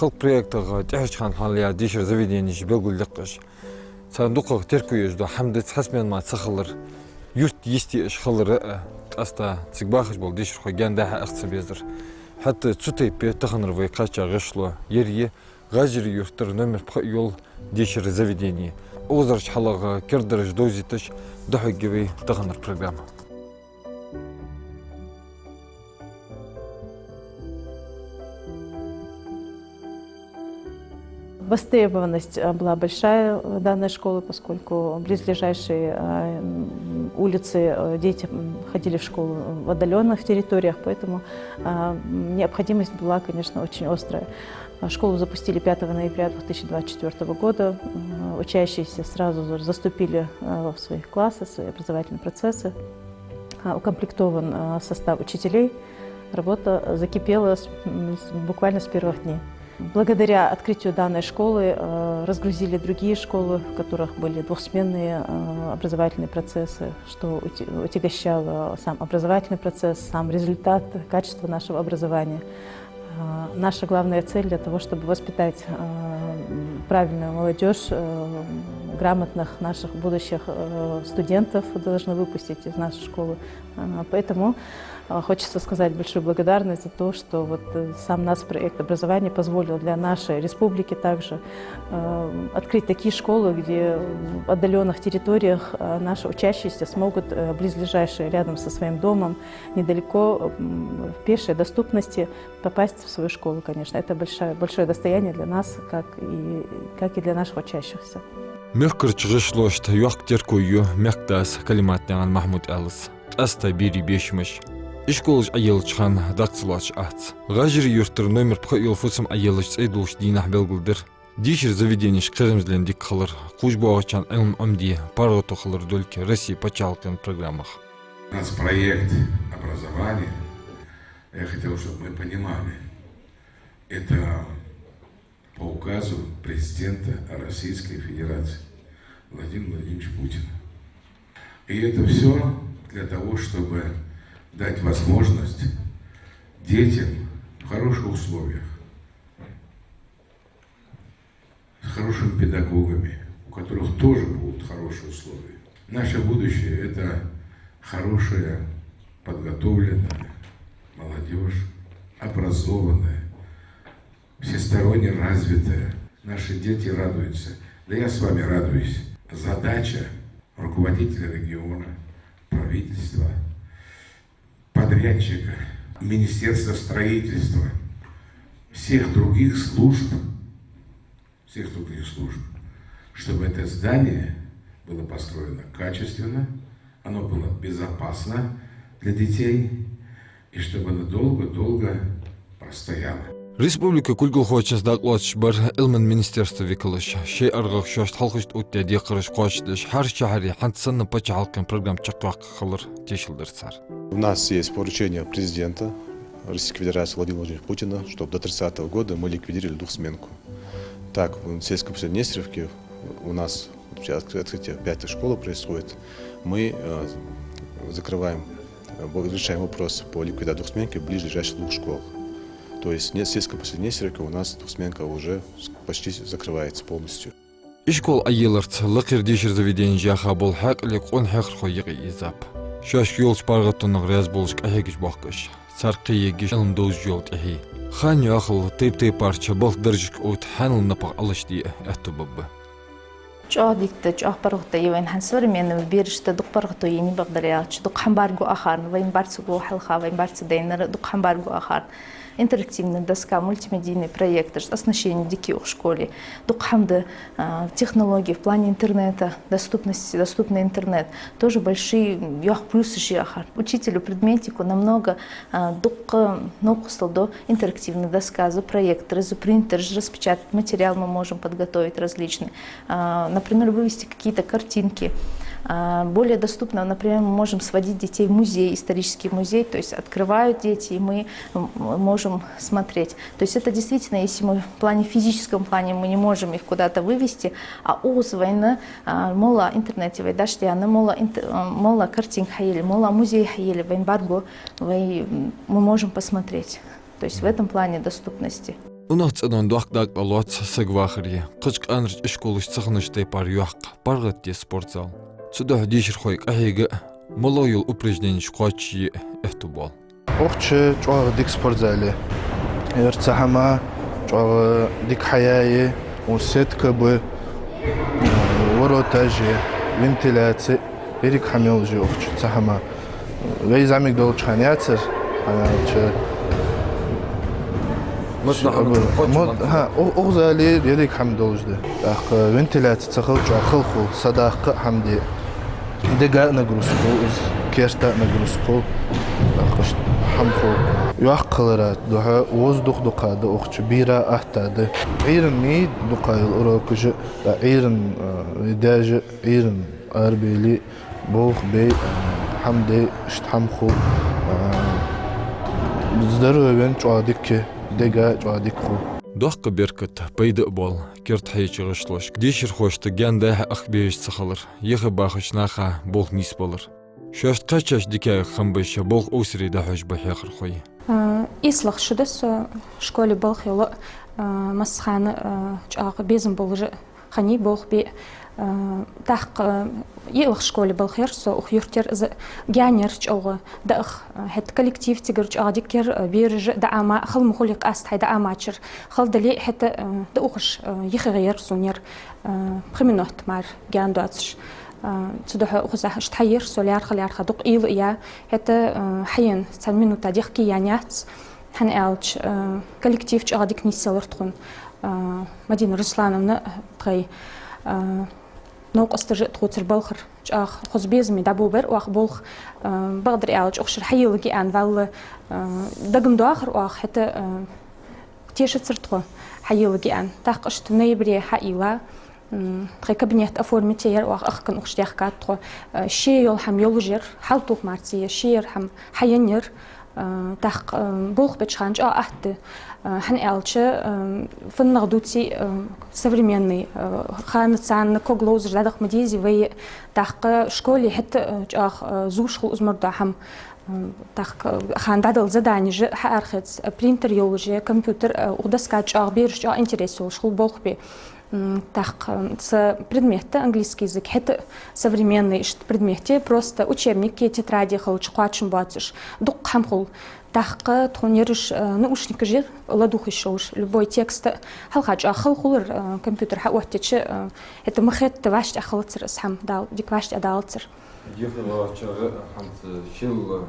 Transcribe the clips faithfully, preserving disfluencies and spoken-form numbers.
Кхалкха проектах тӀехьарча хана хьалъяь дешара заведенеш белгалъяьккхаш, царна дукхагӀа терко еш да хӀама дац, хьасмен мара ца хилар, юрт йисте еш хилар а, къаьстта цига бахаш бола дешархой гаьна дӀа-хьа ах ца безар. ХӀаьта цу тайпара таханара вай кхаьча гӀишло ер я ГӀажарий-Юртара номер пхи йола дешара заведени. Укхазарча хьалах кердадараш довзийташ дӀахьоргья вай таханара программа. Востребованность, э, была большая, э, данной школы, поскольку близлежащие, э, м, улицы, э, дети, м, ходили в школу в отдалённых территориях, поэтому, э, м, необходимость была, конечно, очень острая. А, школу запустили пятого ноября две тысячи двадцать четвёртого года. М, учащиеся сразу за-, заступили, э, в свои классы, в свои образовательные процессы. А, укомплектован, э, состав учителей. Работа закипела с, м, с, буквально с первых дней. Благодаря открытию данной школы, э, разгрузили другие школы, в которых были двухсменные, э, образовательные процессы, что оте-, отягощало сам образовательный процесс, сам результат, качество нашего образования. Э, наша главная цель для того, чтобы воспитать, э, правильную молодёжь, э, грамотных наших будущих, э, студентов должны выпустить из нашей школы. Э, поэтому, э, хочется сказать большую благодарность за то, что вот, э, сам нацпроект образования позволил для нашей республики также, э, открыть такие школы, где в отдалённых территориях, э, наши учащиеся смогут, э, близлежащие рядом со своим домом, недалеко, м, в пешей доступности попасть в свою школу, конечно. Это большое, большое достояние для нас, как и, как и для наших учащихся. Мехкарча гӀишлошта йоккха терко ю мехкдас Калиматнаькъан Махьмуд-Ӏаьлас. Къаьстта берий бешамаш ишколаш Ӏоеллача хана дакъа ца лоацаш яц. ГӀажарий-Юртара номер пхи йола фусам Ӏоеллача цӀай долча дийнахьа белгалдир дешара заведенешка кхерамзлен дика хилар, кхувш боагӀачарна Ӏилма Ӏомаде паргӀато хилар долга Россе паччахьалкхен программах. Нацпроект образования, я хотел, чтобы мы понимали, это по указу президента Российской Федерации Владимира Владимировича Путина. И это всё для того, чтобы дать возможность детям в хороших условиях, с хорошими педагогами, у которых тоже будут хорошие условия. Наше будущее — это хорошая, подготовленная молодёжь, образованная, всесторонне развитая. Наши дети радуются. Да я с вами радуюсь. Задача руководителя региона, правительства, подрядчика, Министерства строительства, всех других служб, всех других служб, чтобы это здание было построено качественно, оно было безопасно для детей, и чтобы оно долго-долго простояло. Республика кулгалхочунца дакъа лоацаш бар Ӏилман министерства викалаш. Шоай аргӀагӀа шоашта хьалхашка оттадаь декхараш кхоачашдеш, хӀара шахьаре хӀанз санна паччахьалкхен программа чакхъяккха хилар тешал дир цар. У нас есть поручение президента Российской Федерации Владимира Владимировича Путина, чтоб до тридцатого года мы ликвидировали двухсменку. Так, в сельскохозяйственной Нестеровке у нас вообще откры-, открытие пятой школы происходит. Мы, э, закрываем, э, бо-, решаем вопрос по ликвидации двухсменки близлежащих двух школ. То есть не-, сельскохозяйственной Нестеровке у нас двухсменка уже с-, почти закрывается полностью. Ишкол Ӏоелларца лакхера дешара заведенеш яха бола хьаькъале къона хьехархой юкъе ийзаб. Шоашка йолча паргӀатонах раьза болаш къахьегаш боахк уж. Цар кхеергья Ӏилма довзаш йола тӀехье. Ханна йоахал тайп-тайпарча балха даржашка оттаде хьанал напагӀа Ӏалашде аьттув бергба. ЧӀоагӀа дика да, чӀоагӀа паргӀато я вайна хӀанз современни берашта дукха паргӀато я, бакъдар аьлча, дукха хӀама баргу ахарна, вайна барцаго хьалха, вайна барца дайнара дукха хӀама баргу ахарна. Интерактивная доска, мультимедийный проектор, оснащение дика я укх школе. Дукха хӀама да, а, технологии в плане интернета, доступности, доступный интернет. Тоже большие, йоккха плюсаш я ахарна. Учителю, предметнику намного, а, дукха новкъостал ду интерактивная доска, из проектор, из принтер, распечатать материал мы можем подготовить различный. А, например, вывести какие-то картинки. А, более доступно, например, мы можем сводить детей в музей, исторический музей, то есть открывают дети, и мы, м, можем смотреть. То есть это действительно, если мы в плане, физическом плане мы не можем их куда-то вывести, а укхаза вайна, а, моллагӀа интернете вай даш даьнна, моллагӀа интер-, а, моллагӀа картинка хьаелле, моллагӀа музей хьаелле, вайна баргу, вай, м, мы можем посмотреть. То есть в этом плане доступности. Унахцӏенон доккха дакъа лоац саг вахаре. Кхыча къаьнарча ишколашка ца хиннача тайпара йоккха, паргӏата спортзал. Цудухьа дешархой къахьега а, мел йола упражненеш кхоачашъе а аьттув боал. Укхаза чӏоагӏа дика спортзал я. Ер цхьа хӏама, чӏоагӏа дика хьаяь я, укхаза сетка ба, вороташ я, вентиляци, еррига хӏама йолаш я укхаза цхьа хӏама. Вай зӏамига долча хана яцар, хӏана аьлча, Мишта хӏама мо-, кхоачаш мо-, ма хӏа, у-, укх зале еррига хӏама долаш да. Тӏаккха вентиляци ца хилча, чӏоагӏа хала хул, садаккха а хӏама де. Дега а нагрузка хул из, керта а нагрузка хул. Тӏаккха иштта хӏама хул. Йоккха хилара духьа воздух дукха да укхаза, бера атта да. Ӏуйранна дукха йола урокаш, тӏа Ӏуйранна, э, даьша Ӏуйранна арабаьле, болх бе, хӏама де, иштта хӏама хул. Здоровье чӏоагӏа дика, дега чӏоагӏа дика хул. Доккха беркат, пайда а боал керда хьаеча гӏишлошка. Дешархошта гаьна дӏа-хьа ахка безаш ца хилар, юхебахача наха болх нийсбалар. Шоашта кхаьчача дикагӏа хам беш, болх овсаре дӏахьош ба хьехархой. А, ийслагӏа шу да со школе балха йола, а, массахана, а, чӏоагӏа безам болаш а хиннай болх бе, а, тӏаккха, а, йиълагӏа школе балха яр со, укх юртара из гаьна яр чӏоагӏа дӏаха, а, хӏаьта коллектив цигара чӏоагӏа дика яр, а, бераш а дӏаама, хала ма хулий къаьстта хьай дӏаамачар, хала дале а хӏаьта, а, дӏаухаш, а, юхагӏа яр сона ер, а, пхи минот мара гаьна доацаш. А, цудухьа укхаза иштта хьаер со лаьрхӏа-лаьрхӏа дукха уйла а яь, хӏаьта, а, хьаена цхьан минута дехке яьнна яц, хӏана аьлча, а, коллектив чӏоагӏа дика нийсъелар тхона. А, Мадина Руслановна тхай, а, новкъосташа а тхоцара балхара чӏоагӏа хоза безаме дӏаболабир оаха болх, а, бакъдар аьлча, укх шера хьайийлларгья аьнна валлалца, а, дагадоагӏар оаха, хӏаьта, а, тешацар тхо хьайийлларгья аьнна. Тӏаккха иштта ноябре хьайийлла, м, тхай кабинет оформить яьяр оаха, ахкан укхаза даьхкад тхо. Э, ше йола хӏама йолаш яр, хьалтоха мара ца я, ше яр хӏама хьаенна яр. Э, тӏаккха, э, болх беча хана чӏоагӏа атта да. Э, хӏана аьлча, э, фуннагӏа дувце, э, современный, э, хана царна ког ловзаш дӏадахьа ма дезий вай. Тӏаккха школе хӏаьта, э, чӏоагӏа, э, зувш хул из мордва хӏама. М, тӏаккха, э, хана дӏадала заданеш а хьаархац, э, принтер йолаш я, компьютер, э, укх доска чӏоагӏа бераш чӏоагӏа интерес йолаш хул болх бе. М, тӏаккха, м, са предмет да английский язык, хӏаьта современный иштта предмет я, просто учебники, тетради хилча кхоачам боацаш, дукха хӏама хул. Тӏаккха тхона ераш, э, наушникаш я ладувгӏа йиш йолаш, любой текст, хьалха чӏоагӏа хала хулар, э, компьютер хьаоттача, э, хӏаьта ма хетта вӏаштӏехьа хилацар из хӏама, дал-, дика вӏаштӏехьа далацар. Дехар лоацача хӏанз шел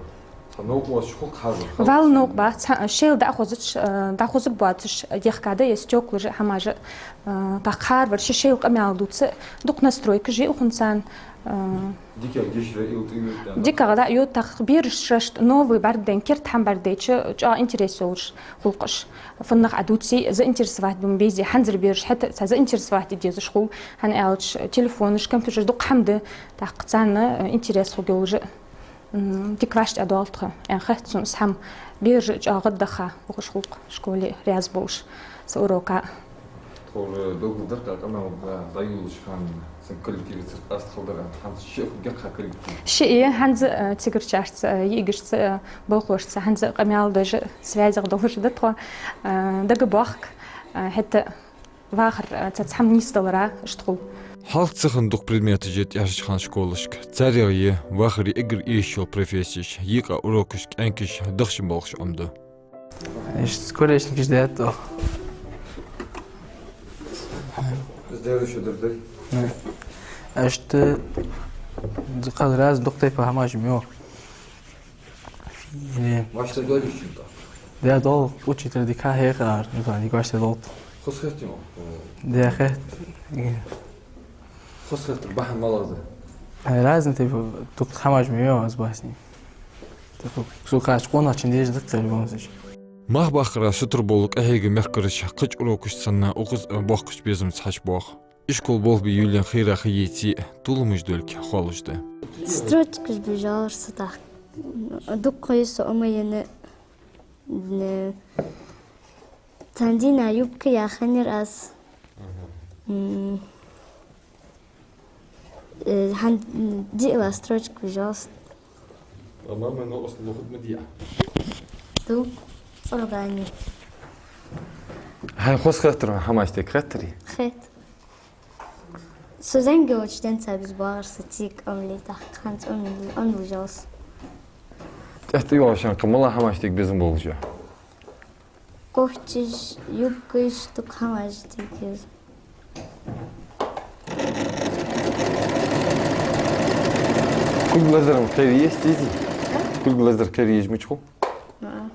цхьа новкъа боацаш хул-кх хьажа. Валла новкъа бац, хӏа, шел дӏахозача, э, дӏахоза боацаш, дехка да е стёклаш а, хӏамаш а, э, тӏаккха хӏаравар ший-ший къамаьл дувц, дукха настройкаш я укхун царна, э, дикагӏа дешара уйла тӏаювц. ДикагӀа дӏаювц, тӏаккха бераш шоашта новый бӏаргадайна, керда хӏама бӏаргадайча, чӏоагӏа интерес йолаш хул-кх уж. Фуннагӏа дувце, заинтересовать бе безе, хӏанзара бераш хӏаьта цхьа заинтересовать де дезаш хул, хӏана аьлча телефонаш, компьютераш, дукха хӏама да, тӏаккха царна, э, интерес хургйолаш а. М, дика вӏаштӏехьа доал тхо, аьнна хет сона из хӏама. Бераш а чӏоагӏа гӏаддаха ухаш хул-кх школе раьза болаш са урока. Тхо уже долгал дар-кх къамаьл дӏа-, дӏайолалуш хана, са коллективаца къаста хала дар, хӏанз шиъ хургья-кх коллектив? Шиъ я, хӏанз, э, цигарчарца, э, йиӀигашца, э, болхлошца хӏанз къамаьл деш, связех долаш да тхо, э, дагабоахк, э, хӏаьта вахар, э, цхьацца хӏама нийсдалара иштта хул. Хьалха ца хинна дукха предметаш я тӏехьарча хана школашка. Царех я вахаре эггара эшаш йола профессеш, йиъ къа урокашка кӏаьнкаш, дахчан балхаш Ӏомаду. Иштта скворечникаш даьд оаха. Из дера шу дар дай? Э. Иштта д-, кхы раза дукха тайпара хӏамаш ма йоагӏа. Э. Ваш ца дойдуш чу-кх? Да, дол учитель дика хьехар, ну, да, дика ваш ца долт. Хоза хет йоах? Да, хет. Э. Хоза хетар бахьан малагӏа да? Э, разный тайпара дукха хӏамаш ма йоагӏа аз басни. Типа, кхы кхача къонахчун дезаш да-кх, в любом случае. Мах баккхара сутара бола къахьега мехкараш кхыча урокашца санна укхаза а боккхача безамца хьачубоагӏа. Ишкол болх бе йолаенна хийра ха еце а, толамаш долга хоалуш да. Строчкаш бе йиш йолаш са тӏаккха. Дукха ха я со Ӏомаенна. Цхьан дийнахьа юбка яь хиннаяр аз. Мгм. М. Э, хӏанз диълагӏа строчка, пожалуйста. А мамай новкъост лохаргда ма дий Ӏа? Ду, цӏагӏа дани. Хьайна хоза хетар хьона хӀамаш дика, хетарий? Хет. Со зӀамига волча денз беза боагӀар са цига Ӏомале, тӀаккха хӀанз Ӏомале, Ӏомалуш ва со. ТӀехьа тӀайоагӀача хана малагӀа хӀамаш дика безам болаш я? Курточкаш, юбкаш, дукха хӀамаш дика безам. Кулг лазар-м кхера еза, дезий? А? Кулг лазар кхера еза мича хул? А.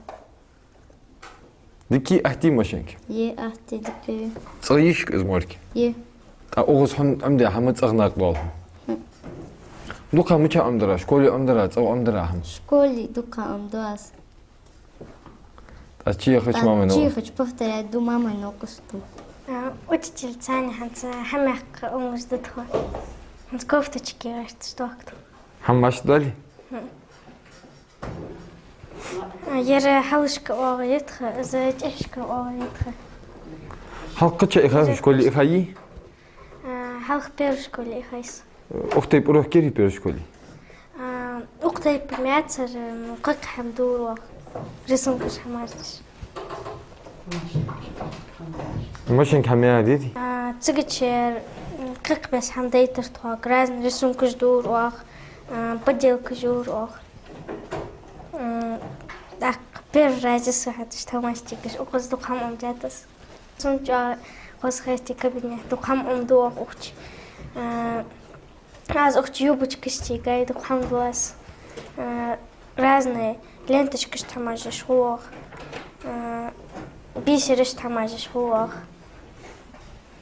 Дика я, атта я машенка? Я, атта я, дика я. ЦӀагӀа йиш я из морг? Я. ТӀаккха укхаза хьона Ӏомадаь хӀама цӀагӀа накъадоал хьона? ХӀм. Дукха мича Ӏомадаьр, школе Ӏомадаьр, цӀагӀа Ӏомадаьр хӀама? Школе дукха Ӏомаду аз. ТӀаккха чу яхача мамай новкъост? Чу яхача повторять ду, мамай новкъост ду. А, учительница хӀанз хӀама яккха Ӏомалуш да тхо. ХӀанз кофточки гӀерташ тохкад. ХӀама машта доалий? ХӀм. Ер хьалхашка оагӀув я тха, из тӀехьашка оагӀув я тха. Хьалха кхыча ихай, школе ихай? А, хьалха первой школе ихай со. Укх тайпара урок кхерий первой школе? А, укх тайпара ма яцар, м, кхы-кхы хӀама дора оаха. Рисункаш хӀамаш деш. Машенка хӀама яр дий? А, цигача, м, кхы-кхы бесса хӀама дайтар тхога, разные рисункаш дора оаха, а, поделкаш дора оаха. М, тӀаккха первый раз я со хӀанз иштта хӀамаш дигаш, укхаза дукха хӀама Ӏомадаьд аз. Сона чӀоагӀа хоза хет кабинет, дукха хӀама Ӏомаду оаха укх чу. А, аз укх чу юбочкаш дигай, дукха хӀама ду аз. А, разные ленточкаш тӀа хӀамаш еш хул оаха. А, бисераш тӀа хӀамаш еш хул оаха.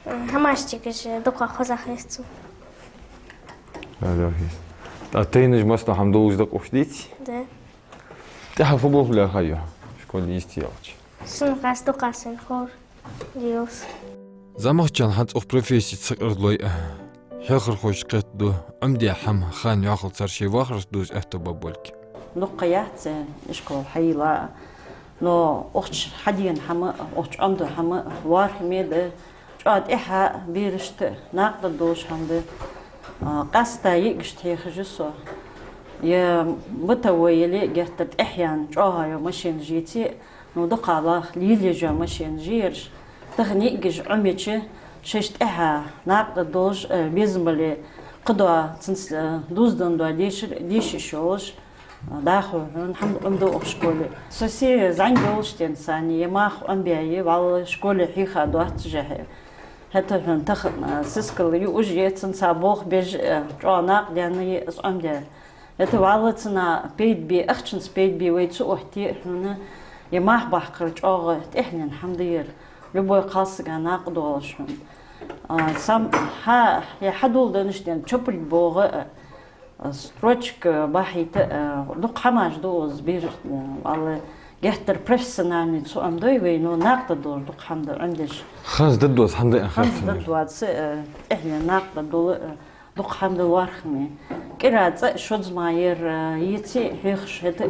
А, хӀамаш дигаш дукха хоза хет сона. Да, да, хет. ТӀаккха тайнаш, массадола хӀама долаш да укх чу, деций? Да. ТӀехьа фу болх лаьрхӀа я хьо, школе йисте ялча? Сона къаьста дукха сен ховр дилс. ЗӀамагӀчарна хӀанз укх профессица сакъердалой а, хьехархошта кхетаду Ӏомадаь хӀама, ханна йӀовхал цар шоай вахарца дувца аьттув ба болга. Дукха яц ишкол хьайийлла а, но укх чу хьадена хӀама а, укх чу Ӏомаду хӀама а лоархӀаме да, чӀоагӀа тӀехьа берашта накъадаргдолаш хӀама да, а, къаьстта йиӀигашта хьехаш я со. Е бытовой яле а геттара тӀехьа яьнна чӀоагӀа йола машенаш еце а, ну, дукха лаьрхӀа лелаеш йола машенаш я ераш. Тахан йиӀигаш Ӏомаеча, шоашта тӀехьа накъадаргдолаш, э, безам бале, кхыдола цунца, э, дувзаденна дола дешар, деша йиш йолаш, э, дӀахо хьона хӀама Ӏомаду укх школе. Со се зӀамига волча денз санна, е мах Ӏомабаьб, валлахӀи, школе хьийха доаццашехь. ХӀаьта хьона тахан, э, сискал юаш я, цунца болх беш, э, чӀоагӀа накъадаьнна я из Ӏомадаьр. ХӀаьта валлахӀи цунах пайда бе, ахчанца пайда бе вай ца оттае а хьона, е мах баккхар чӀоагӀа тӀехьенна хӀама да ер. Любой кхалсага накъадоалаш хьона. А, сам хьа, е хьадоладеннача денз чопарг богӀа, а, строчка бахьийта, а, дукха хӀамаш да укхаза бер, а, валлахӀи, геттара профессиональни ца Ӏомадой вай, но накъадаргдолаш дукха хӀама да Ӏомадеш. ХӀанз дергдоаца хӀама да аьнна хет сона ер. ХӀанз дергдоаца, а, тӀехьенна накъадаргдола, а, дукха хӀама да лоархӀаме. КӀира цӀа а шозза мара ер, а, еце а хьехаш, хӀаьта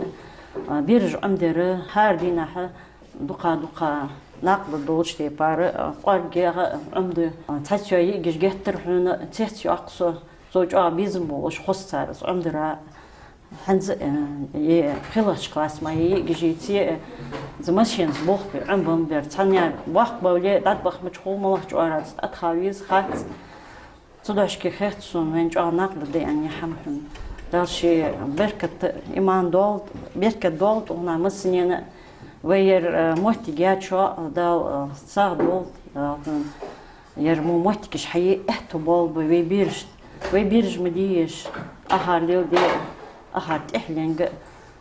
а, а, бераш Ӏомадер, хӀара дийнахьа дукха-дукха накъадаргдолча тайпара, а, кӀоаргагӀа а Ӏомаду. А, цхьацца йола йиӀигаш геттара хьона цецйоаккх со, цо чӀоагӀа безам болаш хоза цар из Ӏомадара. ХӀанз, э, е пхелагӀча классе мара е йиӀигаш еце а, из машенаца болх бе Ӏомабеннабар. Цхьанне боккха бале, дӀатӀабаха мича хул, малагӀча оагӀорахьа тӀатӀахьа веза, хац. Цудухьа хет сона вайна чӀоагӀа накъадаргда аьнна ер хӀама хьона. Дала ший беркат, иман доалда, беркат доалда укхунна массанена. Вай ер, э, моттиг яьчоа Дала, э, сагӀа долда, Дала хьона ер мо моттигаш хьае аьттув боалба вай берашта. Вай бераш ма дий ераш, акхар леладе, акхар тӀехьленга,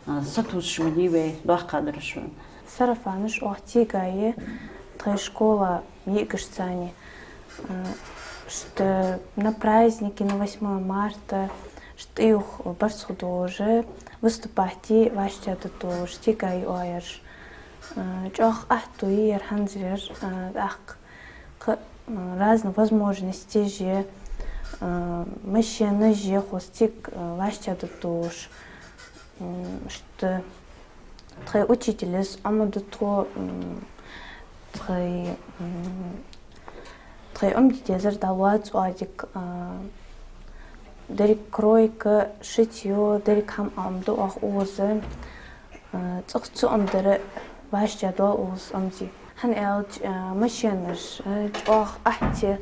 а, сатувсаш ма дий вай доккхадараш хьона. Сарафанаш оаха тегае тхоай школа йиӀигашца, а, иштта на праздники, на восьмое марта, иштта тӀаювха барзкъа долаш, выступать е вӀаштӀехьдаргдолаш тегае оаха ераш. А, чӀоагӀа аьттув я ер хӀанзарера, а, тӀаккха кхы, а, разные возможностеш я, а, машенаш я, хоза цига, а, вӀаштӀехьдаргдолаш. М, иштта тхоай учителяш Ӏомаду тхо, м, тхоай, м, тхоай Ӏомаде дезар дӀалоац оаха дика, а, деррига кройка, шитье, деррига хӀама Ӏомаду оаха укхаза, а, цӀагӀа ца Ӏомадаьр вӀаштӀехьадоал укхаза Ӏомаде. ХӀана аьлча, а, машенаш, а, чӀоагӀа ахьте,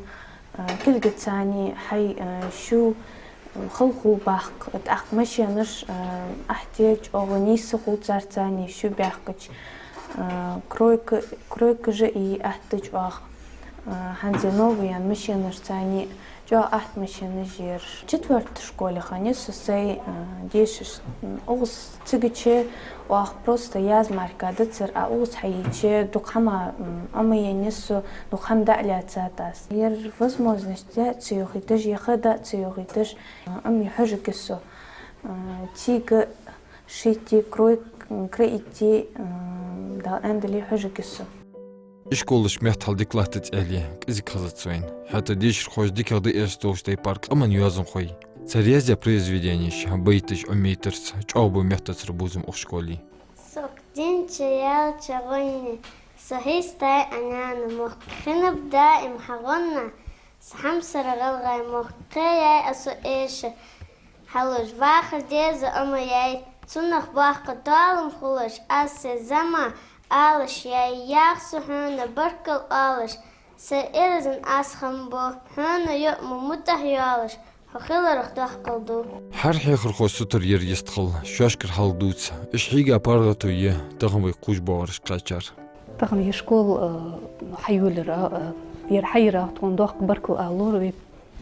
а, кулгаца царна хьай, а, шу, а, халху баккха, тӀаккха машенаш, а, ахьте чӀоагӀа нийса хул цар царна шу баьккхача, а, кройка, кройкаш а атта чӀоагӀа, а, хӀанз новый ян машенаш царна чӀоагӀа ахьта машенаш я ераш. Четвёртый школе хиннай со сай, а, дешаш, м, укхаза цигача оаха просто язмарка дацар, а укхаза хьайича дукха хӀама, м, Ӏомаеннай со, дукха хӀама дӀалаьцад аз. Ер возможность дӀа ца йохийташ, е ха дӀа ца йохийташ, а, Ӏомае хьожаргья со. А, цига шитти, крой, кроитти, м, Дала аьнна дале, хьожаргья со. Ишколашка метта хьал дика латтац аьле, кӀезига хозац вайна. ХӀаьта дешархоша дикагӀа дӀаэрза долча тайпара къаман йоазонхой цар язъяь произведенеш, байташ Ӏомайтарца чӀоагӀа ба меттацара бувзам укх школе. Со динча яьлча гӀоне, со хьийстай Ӏа наьна мохк, хиннаб даим хьа гӀонна, са хьамсара гӀалгӀай мохк, кхеяьй аз со эша. Хьалуш вахар деза Ӏома яьй, цунах боккха тоалам хулаш, аз сай зӀамига алаш яьй, ях со хьона баркал оалаш, сай ирзан аз хам бу, хьона йоӀ ма мутӀахь йоалаш, хьо хиларах доккхал ду. ХӀара хьехархо сутара ер йистхила, шоашкара хьал дувца, уж хьийга паргӀато я тахан вай кхувш боагӀараш кхаьчар. Тахан ер школа, э, хьайолаяра, э, ер хьайоаяра тхона доккха баркал ала ловра вай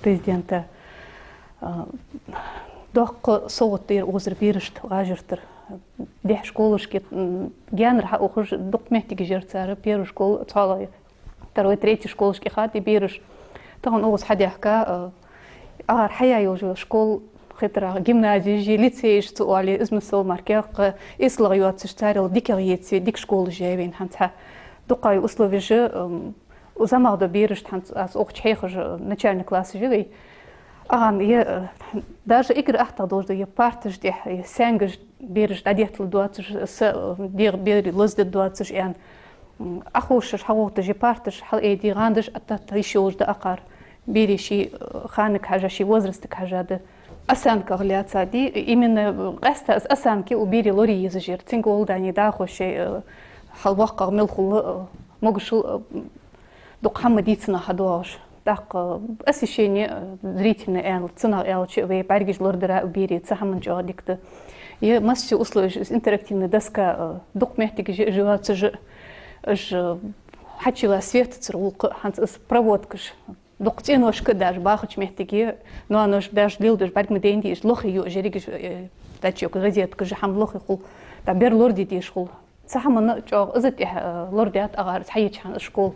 президента. Э, доккха совгӀат да ер укхазара берашта, гӀажартара. Дехьа школашка, м, гаьнара хьаухаш дукха моттигаш яр цар, первый школа, цхьоалагӀа, второй, третий школашка хьадаь бераш. Тахан укхаза хьадаьхка, э, ара хьаяь йола школа хетарах, гимназеш, лицееш ца оале, из ма сел мара кхы, эсалагӀа йоацаш царел дикагӀа еце, дика школаш яьй вайна хӀанз хьа. Дукха условеш, м, зӀамагӀа да берашта хӀанз аз укхаза хьехаш, начальный классаш я вай. Аган, е, э, даже эггара ахтагӀа долаш да, е парташ тӀехьа, е саьнгаш бераш дӀадеттал доацаш, са, э, дегӀа берий лозаде доацаш, аьнна. М, Ӏохувшаш хьагӀовтташ, е парташ хьалъайдеш, гӀандаш оттаде йиш йолаш да акхар. Берий ший, э, ханага хьежа, ший возрастага хьежа да. Осанках лаьца да, именно, э, къаьстта из осанка я укх берий лорае езаш яр. Цунга гӀолла дани дахо шоай, э, хьалвоккхагӀа мел хул, э, могашал, э, дукха хӀама дийцача хьадоагӀаш. ТӀаккха освещение, э, зрительное аьнна, цунах аьлча, вай бӀаргаш лорадара а берий, цу хӀаман чӀоагӀа дика да. Е массайолча условеш, из интерактивная доска, э, дукха моттигаш я уж йоацаш, уж, э, хьачуйилла светацара гӀулакх, хӀанз из проводкаш. Дукха цӀеношка а даьш бахача моттиге, ноаноша даьш леладеш бӀарга ма дайнадий, уж лохе ю, уж ерригаш, э, датчик, розеткаш, хӀама лохе хул, тӀаккха бер лораде дезаш хул. Цу хӀаман чӀоагӀа из тӀехьа, э, лорадаьд агӀар хьаеча хана школа.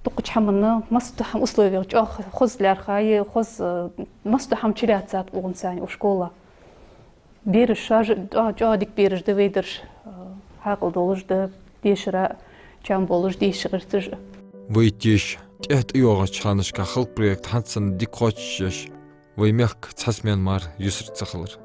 Дукхача хӀаман, масса хӀама условеш чӀоагӀа хоза лаьрхӀа, е хоза, э, масса хӀама чулоацад укхун санна укх школе. Бераш шоаш а, чӀоагӀа, чӀоагӀа дика бераш да вай дараш, э, хьаькъал долаш да, дешара чам болаш, деша гӀерташ. Вай теша тӀехьа тӀайоагӀача ханашка хала проект хӀанз санна дика кхоачашъеш, вай мехка цхьа смена мара юсар ца хилар.